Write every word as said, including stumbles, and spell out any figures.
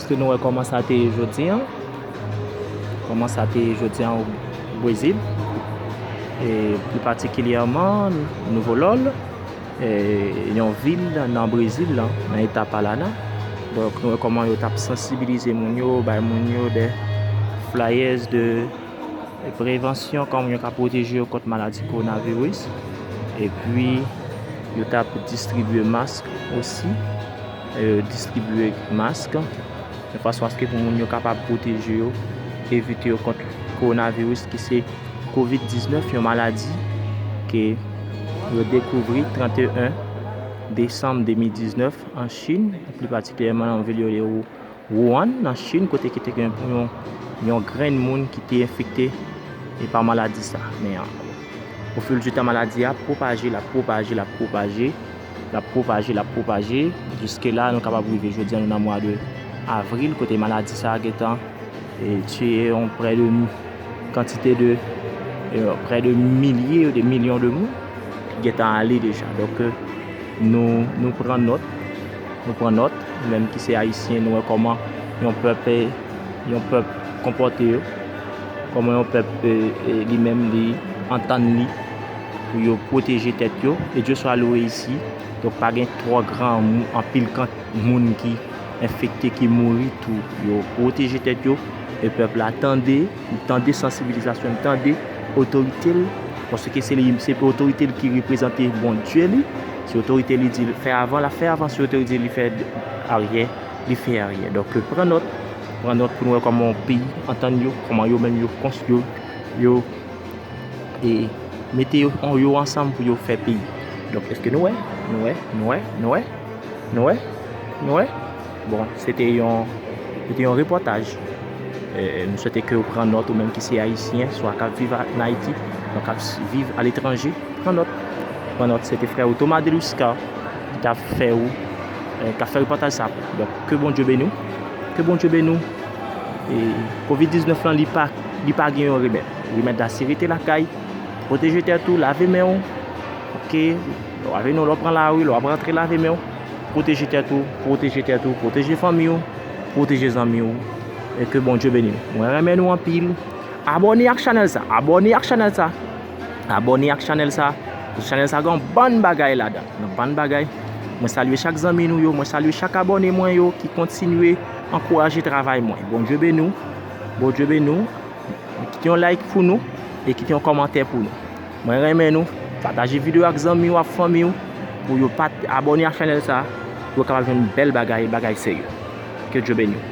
Èske nou wè kòman sa te ye jodi a? Kòman sa te ye jodi a o Brezil? E pli patikilyèman, Nouvo Lòl, e yon vil nan Brezil, nan eta Paraná. Donk, nou wè kòman yo t ap sansibilize moun yo, bay moun yo de flyers de prevansyon, kòman yo ka pwoteje yo kont maladi kowonaviris. Epi, yo t ap distribye mask osi. E, distribye mask. Yon fason aske pou moun yo kapab pwoteje yo, evite yo kont kowonaviris ki se kovid diznèf, yon maladi ke yo dekouvri trannteyen desanm de mil diznèf an Chin, pli patikilyèman nan vil yo rele Wuhan, nan Chin, kote ki te gen yon, yon grenn moun ki te enfekte e pa maladi sa. Men, o fil di tan, maladi a pwopaje, l ap pwopaje, l ap pwopaje, l ap pwopaje, l ap pwopaje. Jiske la, nou kapab rive jodi a, nou nan mwa de avril, kote maladi sa a gentan e tiye yon prè de mi-, kantite de, e, prè de milye, de milyon de moun ki gentan ale deja. Donk, e, nou, nou pran nòt, nou pran nòt, nou menm ki se Ayisyen, nou wè kòman yon pèp, e, yon pèp konpòte yo, kòman yon pèp, e, e, li menm li antann li pou yo pwoteje tèt yo. E Dye swa lwe isi. Donk, pa gen twò gran moun, anpil kant moun ki enfekte, ki mouri tou. Yo pwoteje tèt yo. E pèp la tande, li tande sansibilizasyon, li tande otorite l. Paske se li, se otorite l ki reprezante Bondye li. Si otorite li di l fè avan, l ap fè avan. Si otorite li fè aryè, li fè aryè. Donk, pran nòt, pran nòt pou nou wè kòman yon peyi antann yo, kòman yo menm yo kons-, yo, yo e mete yo, yo ansanm pou yo fè peyi. Donk, èske nou wè? Nou wè? Nou wè? Nou wè? Nou wè? Nou wè? Bon, se te yon, se te yon repòtaj. E, m swete ke w pran nòt, ou menm ki se Ayisyen, swa k ap viv a-, an Ayiti, swa k ap s-, viv aletranje, pran nòt. Pran nòt, se te frè ou Thomas Deluscar ki t ap fè ou, e, k ap fè repòtaj sa pou ou. Donk, ke Bondye beni w. Ke Bondye beni w. E, kovid diznèf lan, li pa, li pa gen yon remèd. Remèd la, se rete lakay, pwoteje tèt ou, lave men w. Oke? Lè w lave men w, lè w pran lari, lè w ap rantre, lave men w. Pwoteje tèt ou, pwoteje tèt ou, pwoteje fanmi w, pwoteje zanmi w. E ke Bondye beni w. Mwen renmen nou anpil. Abòne ak chanèl sa, abòne ak chanèl sa. Abòne ak chanèl sa. Chanèl sa gen yon bann bagay ladan. Yon bann bagay. Mwen salye chak zanmi nou yo, mwen salye chak abòne mwen yo ki kontinye ankouraje travay mwen. Bondye beni w. Bondye beni w. Kite yon like pou nou e kite yon kòmantè pou nou. Mwen renmen nou. Pataje videyo ak zanmi w ak fanmi w pou yo pa abòne ak chanèl sa, pou yo kapab jwenn bèl bagay, bagay serye. Ke Dye beni w.